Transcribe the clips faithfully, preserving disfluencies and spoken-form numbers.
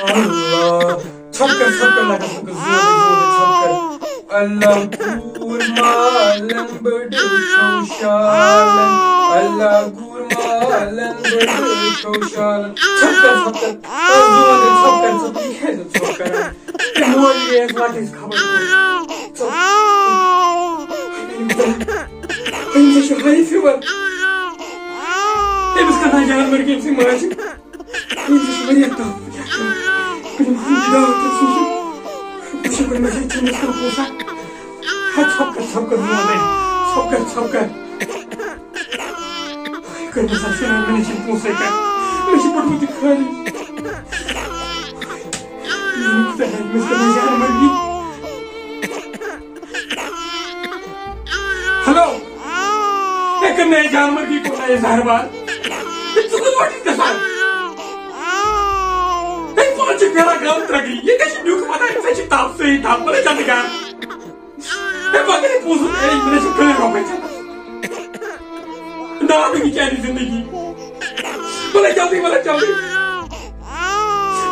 اللہ۔ ژھۄپہٕ کر، ژھۄپہٕ کر، لگس، لگس، زور دِ، زور دِ، ژھۄپہٕ کر۔ اللہ کوٗر مالن بٔڑ چھو شالن، اللہ کوٗر مالن بٔڑ چھو شالن۔ ژھۄپہٕ کر، ژھۄپہٕ کر، زور دِ، ژھۄپہٕ کر، ژھۄپہٕ کر، یہِ کیٛازِ ژھۄپہٕ کران؟ ژےٚ موج گٔیَس وَٹٕنۍ خبر۔ ژٕ، أمِس چھُ ہاے فیور۔ أمِس کَتھ آسہِ جانوَر کہِ أمۍ سٕنٛدِ ماجہِ؟ أمِس چھُ واریاہ تَپھ۔ بہٕ دِمہٕ ہا یہِ دوا تٔمۍ سٕنٛدِ۔ بہٕ چھُس گۄڈٕ مےٚ چھےٚ ژھٕنِس کانٛہہ پونٛسہٕ۔ ہا، ژھۄپہٕ کر، ژھۄپہٕ کر، میون ہے۔ ژھۄپہٕ کر، ژھۄپہٕ کر۔ کٔرۍ مےٚ سا شِنہٕ، مےٚ نَے چھِنہٕ پونٛسَے کانٛہہ۔ مےٚ چھُ بوٚڑمُت یہِ خٲلی۔ میٛانہِ خۄدایہ، مےٚ چھِ کَران جانوَر یہِ۔ ہیلو۔ ہے، کٔرۍ مےٚ جانوَر یہِ کوٗتاہ یہِ زہر بار۔ ہے، ژٕ کوٚت وٲتِتھ گژھان؟ ہے، پانہٕ چھِ پھیران گام ترٛکرِ۔ یہِ کیٛاہ چھِ نیُک وَنان؟ ژےٚ چھِ تَپھ سۭتۍ تَپھ۔ مطلب، جلدی کر۔ ہے، پَتہٕ یہِ پونٛسہٕ، ہے، مےٚ چھِ کٕہٕنۍ رۄپَے ژےٚ۔ نا، بہٕ کیٛاہ زندگی۔ بولے جلدی، بولے جلدی۔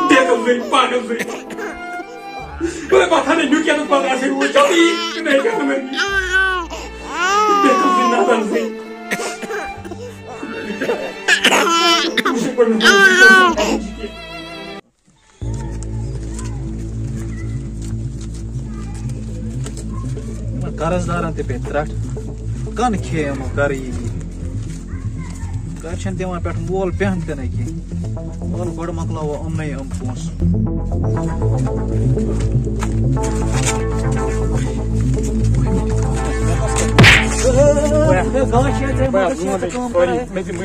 بے عقل زٔنۍ، پاگل زٔنۍ۔ بولے پتہ نہیں، نیُک کیٛاہ پتہ آسہِ، وۄنۍ جلدی۔ بے عقل زٔنۍ، نادان زٔنۍ۔ وٕچھ، گۄڈٕ مےٚ یِمن قرض دارن تہِ پیٚیہِ ترٛٹھ۔ کَن کھیٚیہِ یِمو گرٕ یی۔ گرٕ چھَنہٕ دِوان پٮ۪ٹھ مول بیٚہن تہِ نہٕ کینٛہہ۔ وَلہٕ گۄڈٕ مۄکلاوو یِمنٕے یِم پونٛسہٕ۔ ہے، گاش چھےٚ ژےٚ مگر چھےٚ ژٕ کٲم کران۔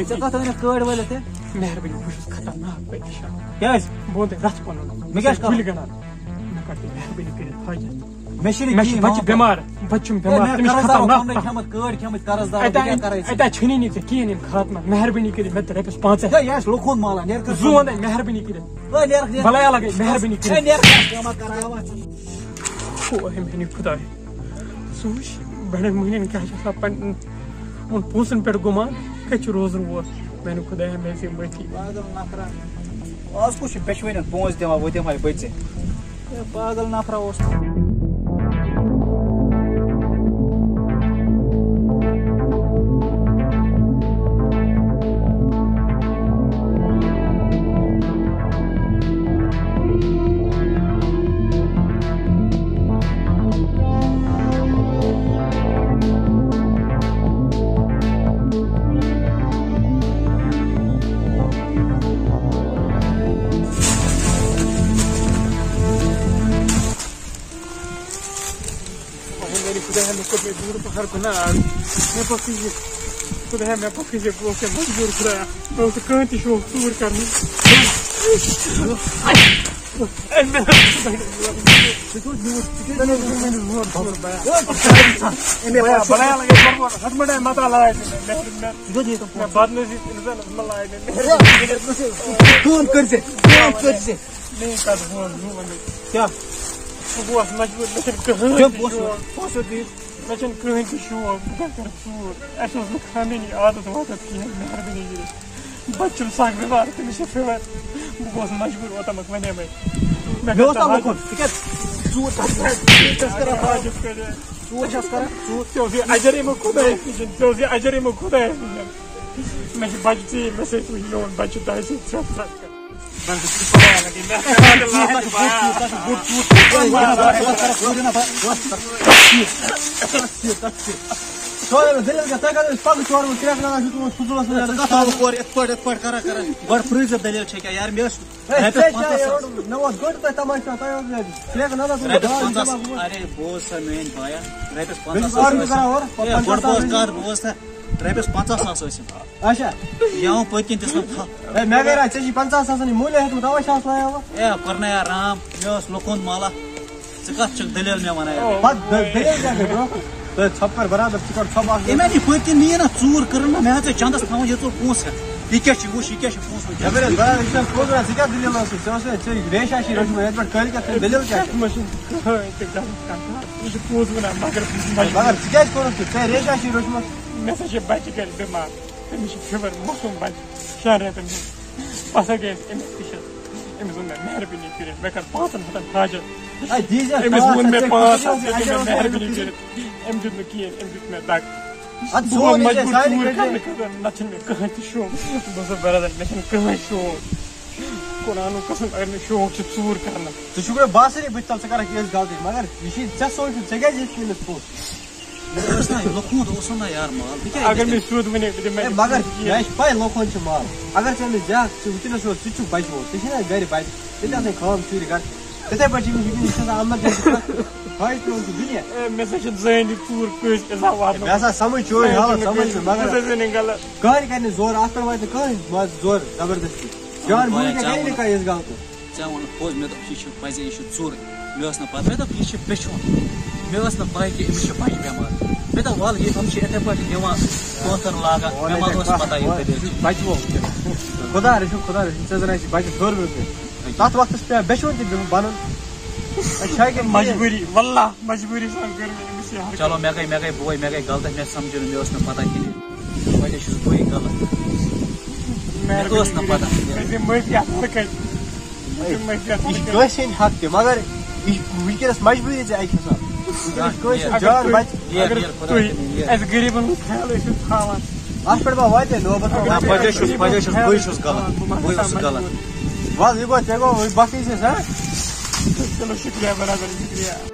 ژےٚ کَتھ أنِتھ کٲڑۍ وٲلِتھ تہِ؟ مہربٲنی، بہٕ چھُس خطرناک پریشان۔ کیٛازِ؟ بہٕ وَنہٕ تۄہہِ رَژھ پَنُن۔ مےٚ کیٛاہ چھُ کَرُن؟ گُلہِ گَنٛڈان۔ مےٚ کَر تُہۍ مہربٲنی کٔرِتھ حاجت۔ مےٚ چھِنہٕ مےٚ چھِ کِہیٖنۍ بَچہِ معاف۔ بٮ۪مار، بَچہِ چھُم ہے، بٮ۪مار، مےٚ تٔمِس چھِ قرض خطرناک آو، کَمرَے تَپھ۔ کھٮ۪مٕتۍ، کٲڑۍ کھٮ۪مٕتۍ، قرض دار، بہٕ اَتہِ کیٛاہ کَرَے ژےٚ؟ اَتہِ چھِنٕے نہٕ ژےٚ کِہیٖنۍ یِم خاتمَن۔ مہربٲنی کٔرِتھ مےٚ دِ رۄپیَس پانٛژھ ہَتھ۔ ہے، یہِ آسہِ لوٚکھُن مالہ، نیرٕ کَر زُو وَنَے مہربٲنی کٔرِتھ۔ ہے، نیرٕ، نیرٕ۔ بَلایا لَگَے مہربٲنی کٔرِتھ۔ ہے، نیرٕ کَر، ژٕ ما کَرٕ ہاوان ژٕ؟ او، ہے میٛانہِ خۄدایہِ۔ ژٕ وٕچھ، بَڑٮ۪ن مٔہنِوٮ۪ن کیٛاہ چھِ آسان پنٛنٮ۪ن یِمَن پونٛسَن پٮ۪ٹھ گُمان، کَتہِ چھُ روزُن وول؟ میٛانہِ خۄدایہِ، مےٚ ژےٚ معٲفی۔ پاگل نفرا۔ آز کُس چھُ بیٚچھوٕنٮ۪ن پونٛسہٕ دِوان، وۄنۍ دِمہٕ ہاے بہٕ تہِ ژےٚ؟ ہے، پاگل نفرا اوس۔ اَہَن، میٛانہِ خۄدایا، مےٚ کوٚر مےٚ دوٗر پَہَر گُناہ آز۔ مےٚ پَکھ یہِ، خۄدایا، مےٚ پَکھ یہِ، بہٕ اوسُس مجبوٗر، خۄدایا۔ مےٚ اوس نہٕ کٕہٕنۍ تہِ شوق ژوٗر کَرنُک۔ اے، مےٚ، ژٕ کیٛاہ اوس میون، ژٕ کیٛاہ اوس میون، میون، میون، میون، میون، اے، مےٚ بَلایا، بَلایا لَگے، بَلایا، ہَتھ مَٹے مَتا لاے مےٚ، مےٚ، مےٚ، ژٕ کیٛاہ دِیِکھ تِم مےٚ پونٛسہٕ؟ بدنصیٖب اِنسانَس مَہ لاے مےٚ۔ کٲم کٔرۍ زِ، کٲم کٔرۍ زِ۔ میٛٲنۍ کَتھ بوز، بہٕ وَنَے۔ کیٛاہ؟ بہٕ گوس مجبوٗر، مےٚ چھُنہٕ کٕہٕنۍ کیٛاہ تہِ پونٛسہٕ؟ شوق۔ پونٛسہٕ دِیِو۔ مےٚ چھُنہٕ کٕہٕنۍ تہِ شوق، بہٕ کَتہِ کَرٕ ژوٗر؟ اَسہِ اوس نہٕ خانٛدٲنی عادت وادت کِہیٖنۍ، مہربٲنی کٔرِتھ۔ بَچہٕ چھُم سَکھ بٮ۪مار، تٔمِس چھِ فِوَر۔ بہٕ گوس مجبوٗر، اوتام وَنے مےٚ۔ مےٚ مےٚ اوس کَتہِ تَتھ لوٚکُن، ژٕ کیٛاہ، ژوٗر تَتھ پٮ۪ٹھ؟ ژٕ کیٛاہ چھَس کَران؟ حاجت کَرِ۔ ژوٗر چھَس کَران، ژوٗر۔ ژےٚ اوس یہِ اَجَر یِمو خۄدایَس نِش، ژےٚ اوس یہِ اَجَر یِمو خۄدایَس نِش۔ مےٚ چھِ بَچہٕ ژیٖرۍ، مےٚ سۭتۍ وٕچھ میون بَچہٕ دۄیہِ سۭتۍ ژھرٛٹھ ژھرٛٹھ کَران۔ بَس، بہٕ چھُس پَرواے لَگے، مےٚ چھُ بوٚڑ ژوٗر، تَتھ چھُ بوٚڑ ژوٗر۔ تھوڑا دٔلیٖل کیٛاہ؟ تۄہہِ کَرو أسۍ پَگہٕ ژور وُہُر کرٛٮ۪کھ نَوان چھُ تُہُنٛد فضوٗلَس منٛز کَتھ آو کورِ یِتھ پٲٹھۍ، یِتھ پٲٹھۍ کران، کران۔ گۄڈٕ پرٛٲرۍزیو دٔلیٖل چھےٚ کیٛاہ؟ یار، مےٚ ٲس ہے، رۄپیَس ژےٚ پنٛژاہ کیٛاہ ساس۔ یورٕ مےٚ اوس گۄڈٕ تۄہہِ تَماشہٕ کران، تۄہہِ اوس یہِ کرٛٮ۪کھ نَوان تُہُنٛد رۄپیَس باغ پنٛژاہ جمع ساس۔ گوٚمُت۔ اَرے، بوز سا میٛٲنۍ بایا، رۄپیَس مےٚ پنٛژاہ چھُ ساس آرڈر ٲسۍ۔ کران اورٕ، ہے، پنٛژاہ گۄڈٕ ساس بوز رۄپیہِ۔ کَتھ، بوز سا، رۄپیَس پنٛژاہ ساس ٲسِم۔ اچھا۔ یَوٕ پٔتۍ کِنۍ دِژ مےٚ تھَپھ۔ ہے، مےٚ گٔے راے، ژےٚ چھی پنٛژاہ ساسَن یہِ مٔلۍ ہیوٚتمُت، اَوَے چھِ اَتھ لایان وۄنۍ۔ ہے، کوٚرنَے آرام، مےٚ اوس لُکُن مَلَکھ۔ ژٕ کَتھ چھَکھ دٔلیٖل مےٚ وَنان یَتھ؟ پَتہٕ دٔ-، دٔلیٖل کیٛاہ گٔے، برٛونٛہہ؟ تہٕ ژھۄپہٕ کَر برابر، ژٕ کَر ژھۄپہٕ اَکھ۔ ہے، مےٚ نی پٔتۍ کِنۍ نِیہِ نا ژوٗر کٔرٕن نا، مےٚ ہَسا چَندَس تھاوُن یہِ ژوٗر پونٛسہٕ ہٮ۪تھ۔ یہِ کیٛاہ چھِ، وٕچھ، یہِ کیٛاہ چھِ پونٛسہٕ وٕچھ۔ ہے، برابر، یہِ چھَنہٕ پوٚز وَنان، ژٕ کیٛاہ دٔلیٖل ٲسٕے؟ ژےٚ اوسُے، ژےٚ ریشا چھِ رٔچھمٕژ، یَتھ پٮ۪ٹھ کٲلۍ کٮ۪تھ تھٲوِتھ، دٔلیٖل کیٛاہ چھِ؟ مےٚ چھُنہٕ کٕہٕنۍ تہِ غلط کَتھ۔ یہِ چھُ پوٚز وَنان، مگر مگر ژٕ کیٛازِ کوٚرُتھ سُہ؟ ژےٚ ریشا چھِ رٔچھمٕژ۔ مےٚ ہسا چھِ بَچہِ گَرِ بٮ۪مار، تٔمِس چھِ فِوَر، موسوٗم بَچہِ، شٮ۪ن رٮ۪تَن ہُنٛد۔ بہٕ ہسا گٔیَس أمِس نِش۔ أمِس ووٚن مےٚ، "مہربٲنی کٔرِتھ، مےٚ کَر پانٛژَن ہَتَن حاجت۔" اَدٕ دیٖزِ اَتھ أمِس ووٚن مےٚ پانٛژھ ہَتھ، پانٛژھ ہَتھ، أمۍ کٔر مےٚ مہربٲنی کٔرِتھ۔ أمۍ دیُت نہٕ کِہیٖنۍ، أمۍ دیُت مےٚ دَگ۔ اَدٕ بہٕ سون گوٚمُت یہِ چھےٚ مجبوٗر سانہِ ژوٗر کٔرِتھ۔ کَرنہٕ خٲطرٕ، نَتہٕ چھُنہٕ مےٚ کٕہٕنۍ تہِ شوق۔ بہٕ چھُس برادر، مےٚ چھُنہٕ کٕہٕنۍ شوق۔ قرآنُک قسم، اگر مےٚ شوق چھُ ژوٗر کَرنُک۔ ژٕ چھُکھ مےٚ باسٲنی، بہٕ تہِ تَلہٕ ژٕ کَرَکھ یِژھ غلطی، مگر یہِ چھِ ژےٚ سونٛچُن، ژےٚ کیٛازِ یِتھ کٔنٮ۪تھ پوٚز؟ مےٚ ٲس نہ لۄکُٹ اوسُم نہ یار مال، بہٕ کیٛاہ اگر مےٚ سیوٚد وَنے، بہٕ دِمہٕ ہے، مگر مےٚ چھِ پَے لۄکُن چھُ مال۔ اگر ژےٚ أمِس دِکھ، ژٕ وٕنکیٚنَس چھُکھ، ژٕ چھُکھ بَچہٕ وول، ژےٚ چھِنہ گَرِ بَچہٕ، ژےٚ تہِ آسَے خام شُرۍ گَرٕ۔ تِتھَے پٲٹھۍ چھِ أمِس وٕنکیٚنَس چھِ آسان اَمنَس جان چھِ کَتھ، خٲہِش ترٛٲومٕژ چھِ دُنیا۔ اے، مےٚ سا چھِنہٕ زٕہٕنۍ یہِ ژوٗر کٲنٛسہِ عذاب واتناوان۔ مےٚ ہسا سَمٕجھ چٲنۍ حالت، سَمٕجھ مےٚ، مگر بہٕ ہسا زینہٕ غلط۔ کٕہٕنۍ کَرِ نہٕ زورٕ، اَتھ پٮ۪ٹھ واتہِ نہٕ کٕہٕنۍ، مان ژٕ زورٕ زبردستی۔ جان بہٕ کیٛاہ کَرِ نہٕ کانٛہہ یِژھ غلطی۔ ژےٚ ووٚنُتھ پوٚز، مےٚ دوٚپ، یہِ چھُ پَزے، یہِ چھُ ژوٗرٕے۔ مےٚ ٲس نہٕ پَتہ، مےٚ دوٚپ، یہِ چھُ بیٚچھُن۔ مےٚ ٲس نہٕ پَے کہِ أمِس چھِ بَچہِ بٮ۪مار۔ مےٚ دوٚپ، وَلہٕ، یہِ، یِم چھِ یِتھَے پٲٹھۍ نِوان پٲتھَر لاگان، مےٚ ما ٲس پَتہ یِم کَتہِ ٲسۍ۔ بَچہِ وول۔ خۄدا رٔچھِن، خۄدا رٔچھِن، ژےٚ زَن آسہِ بَچَس ہیوٚر ویوٚر۔ تَتھ وقتَس پٮ۪وان بیٚچھُن تہِ بِہُن بَنُن۔ أسۍ چھا کہِ مجبوٗری، واللہ، مجبوٗری سان کٔر مےٚ أمِس یہِ حرکت۔ چلو، مےٚ گٔے، مےٚ گٔے بوے، مےٚ گٔے غلطی، مےٚ سَمجھُن، مےٚ اوس نہٕ پَتہ کِہیٖنۍ۔ وۄنۍ چھُس بٕے غلط۔ مےٚ ٲس نہٕ پَتہ۔ مےٚ دِ معٲفی اَتھ لَڑکَس۔ مےٚ دِ معٲفی اَتھ یہِ چھُ لَڑکَس۔ کٲنٛسہِ ہِنٛدِ حق تہِ، مگر یہِ چھُ وٕنکیٚنَس مجبوٗری ژےٚ اَکہِ حساب۔ وٕنکیٚنَس چھُ کٲنٛسہِ ہُنٛد اگر جان تُہۍ، بَچہِ۔ اگر ییر، ییر، خۄداے تُہۍ کٔرِن، ییر۔ اَسہِ غریٖبَن ہُنٛد خیال ٲسِو تھاوان۔ اَتھ پٮ۪ٹھ ما واتہِ نوبت؟ اگر نہ، بہٕ کیٛاہ چھُس، بہٕ کیٛاہ چھُس، بٕے چھُس غلط۔ بہٕ ما بٕے چھُس اوسُس غلط۔ مجبوٗر۔ وَل، یہِ گوٚو، ژےٚ گوٚو، وۄنۍ باقٕے چھِ أسۍ، ہا؟ چلو، شُکریہ برادر، شُکریہ۔